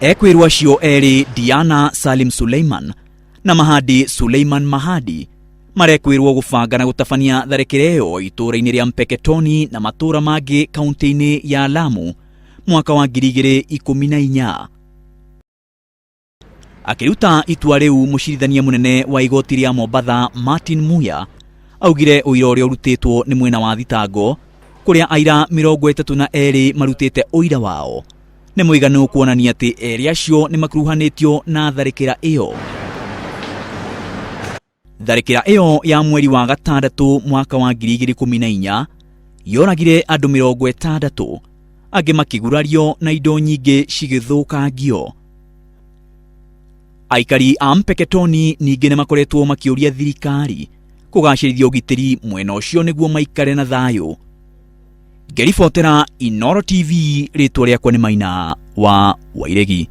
Ekwĩrwo acio erĩ Diana Salim Suleiman na Mahadi Suleiman Mahadi marekwĩrwo gũbanga na gũtabania tharĩkĩra ĩyo itũũra-inĩ rĩa Mpeketoni na matũũra mangĩ kaunti-inĩ ya Lamu mwaka wa 2014. Akĩruta itua rĩu mũcirithania mũnene wa igoti rĩa Mombatha Martin Muya augire ũira ũrĩa ũrutĩtwo nĩ mwena wa thitango kũrĩa aira 32 marutĩte ũira wao nĩ mũiganu kuonania atĩ erĩ acio nĩ makuruhanĩtio na tharĩkĩra ĩyo. Tharĩkĩra ĩyo ya mweri wa gatandatũ mwaka wa 2014 yoragire andũ 60, angĩ makĩgurario na indo nyingĩ cigĩthũkangio. Aikari a Mpeketoni ningĩ nĩ makoretwo makĩũria thirikari kũgacĩrithia ũgitĩri mwena ũcio nĩguo maikare na thayũ. Ngĩribotera Inooro TV, rĩtwa rĩakwa nĩ Maina wa Wairegi.